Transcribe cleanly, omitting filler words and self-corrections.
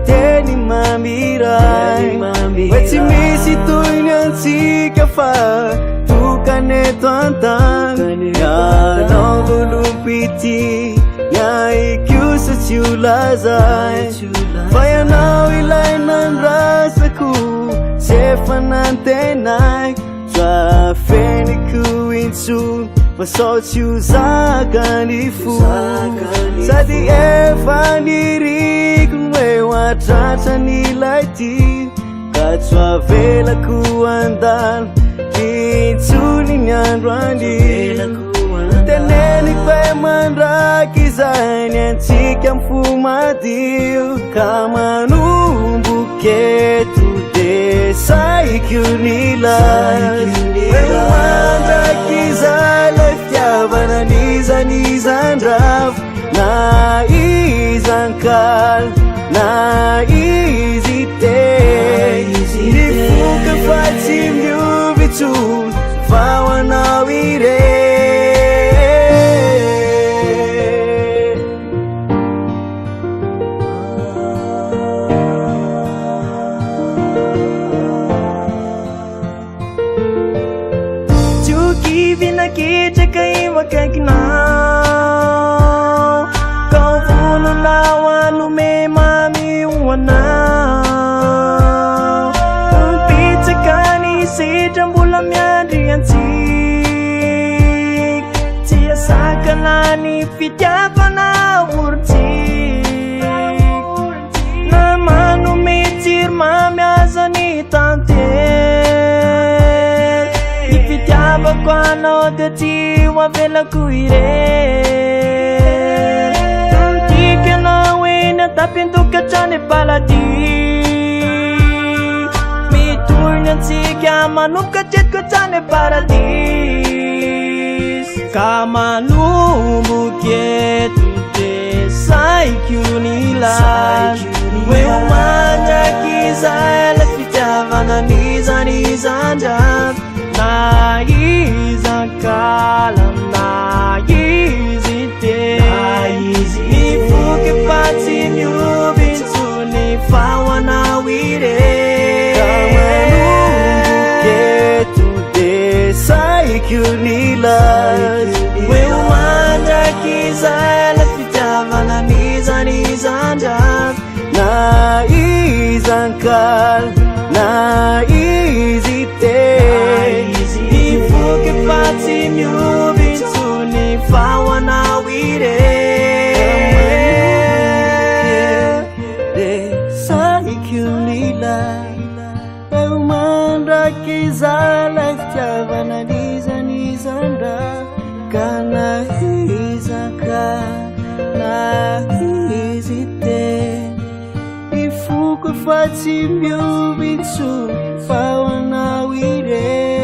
teny mamiray hoe tsy misy toy ny antsika fa tokana eto an-tany. Ianao voaloham-pitia, ny ahy kosa tsy ho lazaina fa ianao ilay nandrasako sy efa nantenaiko. Tsy afeniko intsony fa sao tsy ho zaka ny fo. Sady efa niriko ny hoe ho hatratrany ilay tia ka tsy ho avelako handalo intsony ny andro anio. Teneniko hoe mandrakizay ny antsika amin'ny fo madio ka manomboka eto de sahiko ny laza hoe mandrakizay ilay fitiavana n'iza n'iza andrava na iza ankala na izy hiteny. Ny foko efa tsy miova intsony fa ho anao irery. Tsy ho kivy na ketraka eo akaikinao, ka ho vononao hanome mamy ho anao. Ho betsaka ny sedra mbola miandry antsika, tsy hahasakana ny fitiavana orintsika. Na manome tsiro mamy aza ny tantely, ny fitiavako anao dia tsy ho avelako irery. Tiako ianao eny an-tampin-doka hatrany am-paladia, mitory ny antsika manomboka hatreto ka hatrany am-paradisa. Ka manomboka eto dia sahiko ny hilaza hoe ho mandrakizay ilay fitiavana n'iza n'iza andrava na iza ankala na izy hiteny. Ny foko efa tsy miova intsony fa ho anao irery. Ka manomboka eto dia sahiko ny hilaza hoe ho mandrakizay ilay fitiavana n'iza n'iza andrava na iza ankala na izy hiteny. Ny foko efa tsy miova intsony fa ho anao irery. Dia sahiko ny hilaza hoe ho mandrakizay ilay fitiavana n'iza n'iza andrava ka na iza ankala na izy hiteny. Ny foko efa tsy miova intsony fa ho anao irery.